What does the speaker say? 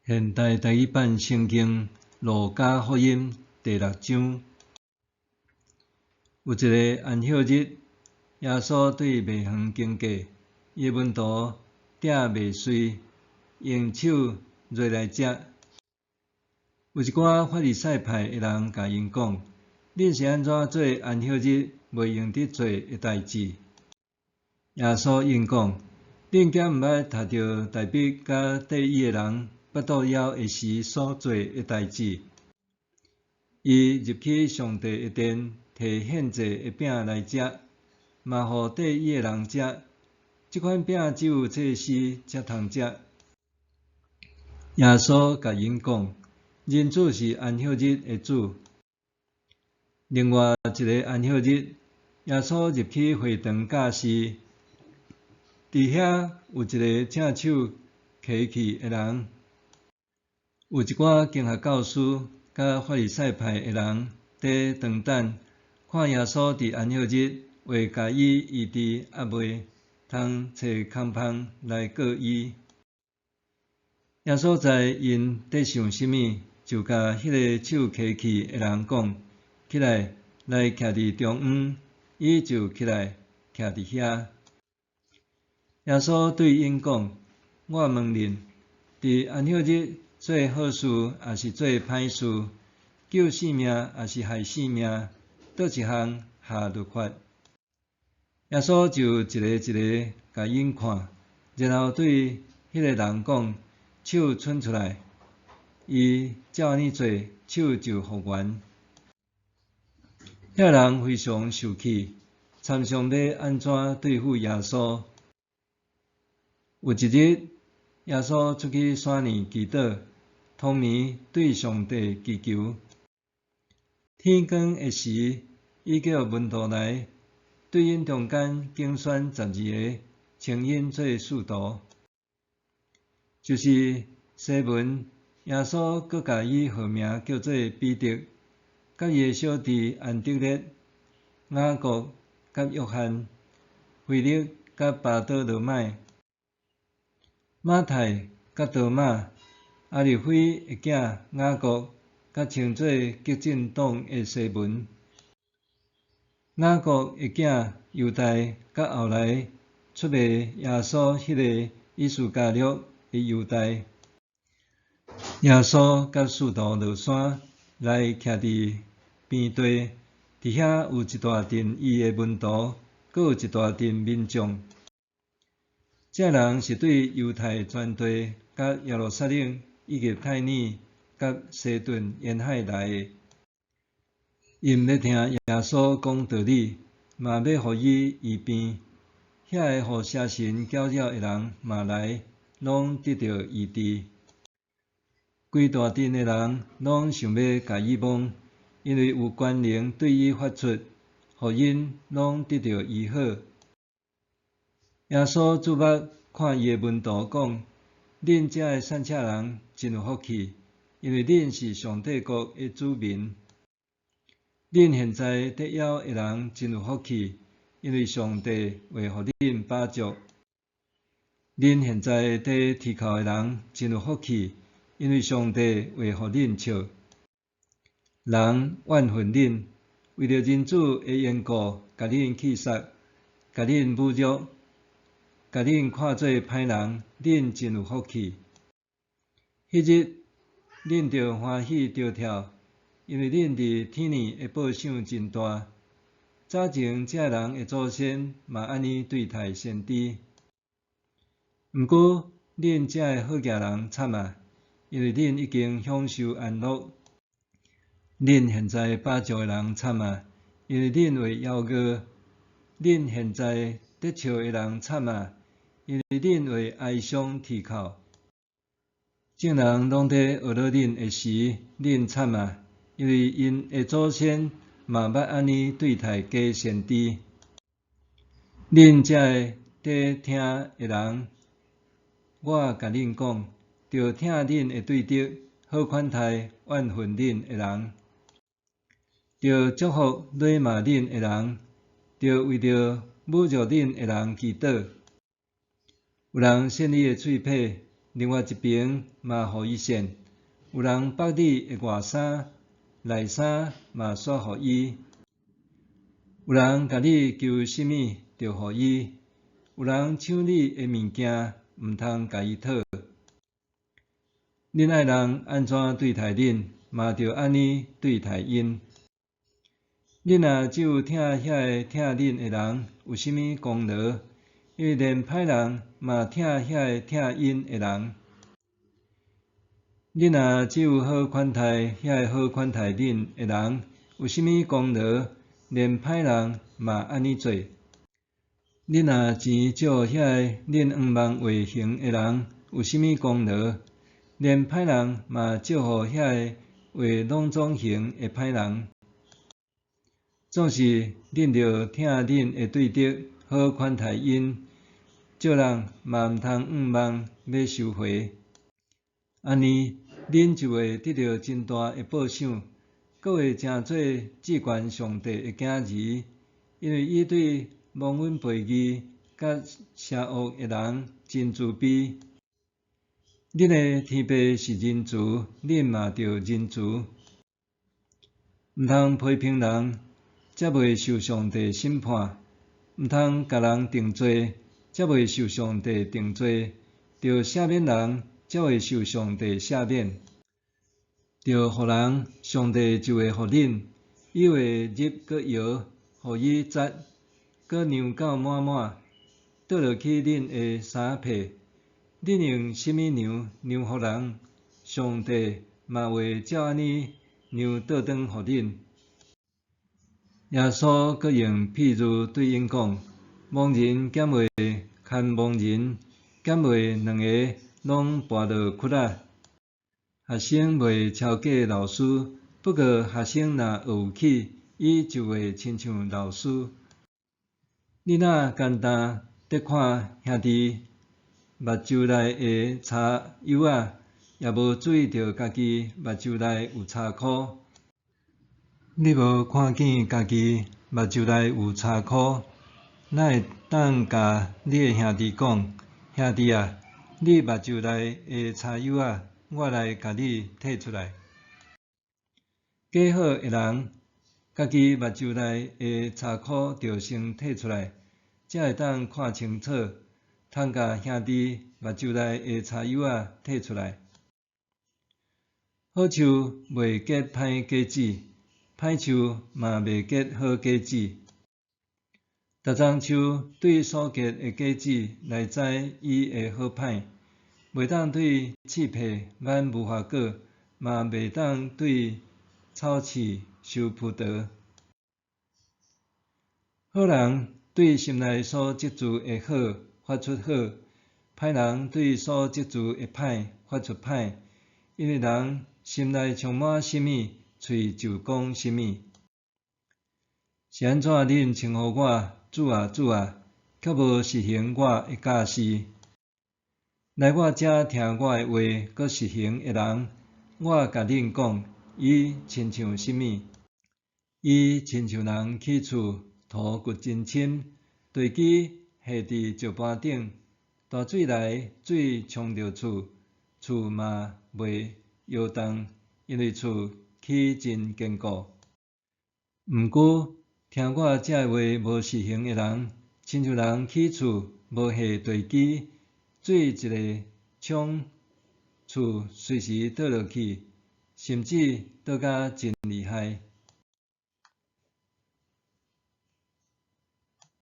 現代台語版聖經路加福音第六章，有一个安息日，耶穌對麥園經過，伊的門徒摘麥穗，用手揉來食。有一寡法利賽派的人共𪜶講：恁是按怎做安息日袂用得做的代誌？耶穌應講：恁敢毋捌讀著大衛佮綴伊的人腹肚枵的時所做的代誌？伊入去上帝的殿，提獻祭的餅來食，嘛予綴伊的人食。這款餅只有祭司才通食。耶穌共𪜶講：人子是安息日的主。另外一个安息日，耶穌入去會堂教示，佇遐有一个正手瘸去的人。有一寡經學教師佮法利賽派的人佇當等，看耶穌佇安息日會共伊醫治抑未，通揣空縫來告伊。耶穌知𪜶佇想啥物，就共彼个手瘸去的人講：起來，來徛佇中央。伊就起來，徛佇遐。耶穌對𪜶講：我問恁，佇安息日做好事抑是做歹事？救性命抑是害性命？佗一項下律法？耶穌就一个一个共𪜶看，然後對彼个人講：手伸出來。伊照按呢做，手就復原。遐人非常受氣，參詳欲按怎對付耶穌。有一日，耶穌出去山裡祈禱，通暝對上帝祈求。天光的時，伊叫門徒來，對𪜶中間揀選12个，稱𪜶做使徒，就是西門，耶穌閣共伊號名叫做彼得，佮伊的小弟安德烈、雅各佮約翰、腓力佮巴多羅買、馬太佮多馬、亞利非的囝雅各，佮稱做激進黨的西門、雅各的囝猶大，佮後來出賣耶穌彼个伊斯加略的猶大。耶穌佮使徒落山來徛佇邊地，佇遐有一大陣伊的門徒，閣有一大陣民眾。這人是對猶太全地、佮耶路撒冷以及泰爾佮西頓沿海來的。𪜶欲聽耶穌講道理，嘛欲予伊醫病。遐个予邪神攪擾的人嘛來，攏得著醫治。規大陣的人攏想欲共伊摸，因為有權能對伊發出，予𪜶攏得著醫好。耶穌注目看伊的門徒講：恁遮的散赤人真有福氣，因為恁是上帝國的子民。恁現在得枵的人真有福氣，因為上帝會予恁飽足。恁現在佇啼哭的人真有福氣，因為上帝會予恁笑。人怨恨恁，為著人子的緣故，共恁戲殺，共恁侮辱，共恁看做歹人，恁真有福氣。彼日，恁著歡喜著跳，因為恁佇天裡的報賞真大。早前這人的祖先嘛按呢對待先知。毋過，恁遮的好額人慘啊！因為恁已經享受安樂。恁現在飽足的人慘啊！因為恁會枵餓。恁現在得笑的人慘啊！因為恁會哀傷啼哭。眾人攏佇呵咾恁的時，恁慘啊！因為𪜶的祖先嘛捌按呢對待假先知。恁遮个佇聽的人，我共恁講，著疼恁的對敵，好款待怨恨恁的人，著祝福詈罵恁的人，著為著侮辱恁的人祈禱。有人扇你的喙䫌，另外一爿嘛予伊扇；有人縛你的外衫，內衫嘛煞予伊。有人共你求啥物，就予伊；有人搶你的物件，毋通共伊討。恁愛人按怎對待恁，嘛著按呢對待𪜶。恁若只有疼遐个疼恁的人，有啥物功勞？因為連歹人嘛疼遐个疼𪜶的人。恁若只有好款待遐個好款待恁的人，有啥物功勞？連歹人嘛按呢做。恁若錢借予遐个恁向望會還的人，有啥物功勞？連歹人嘛借予遐个會攏總還的歹人。總是恁著疼恁的對敵，好款待𪜶，少人嘛毋通向望欲收回。按呢，恁就會得著真大的報賞，閣會成做至懸上帝的囝兒，因為伊對忘恩背義佮邪惡的人真慈悲。恁的天父是仁慈，恁嘛著仁慈。毋通批評人，才袂受上帝審判；毋通共人定罪，才袂受上帝定罪。著赦免人，才會受上帝赦免。著予人，上帝就會予恁；伊會入閣搖，予伊節，閣量到滿滿，倒落去恁的衫被。恁用啥物量量予人，上帝嘛會照按呢量倒轉予恁。耶穌閣用譬喻對𪜶講：魍人敢會牽魍人？敢會兩个攏跋落窟仔？學生袂超過老師，不過學生若學有起，伊就會親像老師。你若干焦佇看兄弟目睭內的柴幼仔，也無注意著家己目睭內有柴箍。你無看見家己目睭內有柴箍，哪會當共你的兄弟講：兄弟啊，你目睭內的柴幼仔，我來共你剔出來。假好的人，家己目睭內的柴箍著先剔出來，才會當看清楚，通共兄弟目睭內的柴幼仔剔出來。好樹袂結歹果子，歹樹嘛袂結好果子。逐欉樹對所結的果子來知伊的好歹，袂當對刺柏挽無花果，嘛袂當對草刺收葡萄。好人對心內所積聚的好發出好，歹人對所積聚的歹發出歹，因為人心內充滿啥物，喙就講啥物。是按怎恁稱呼我主啊主啊，卻無實行我的教示？來我遮聽我的話，閣實行的人，我共恁講，伊親像啥物？伊親像人起厝，土掘真深，地基下佇石盤頂，大水來，水沖著厝，厝嘛袂搖動，因為厝起真堅固。毋過，聽我這話無實行的人，親像人起厝無下地基，水一下沖，厝隨時倒落去，甚至倒甲真厲害。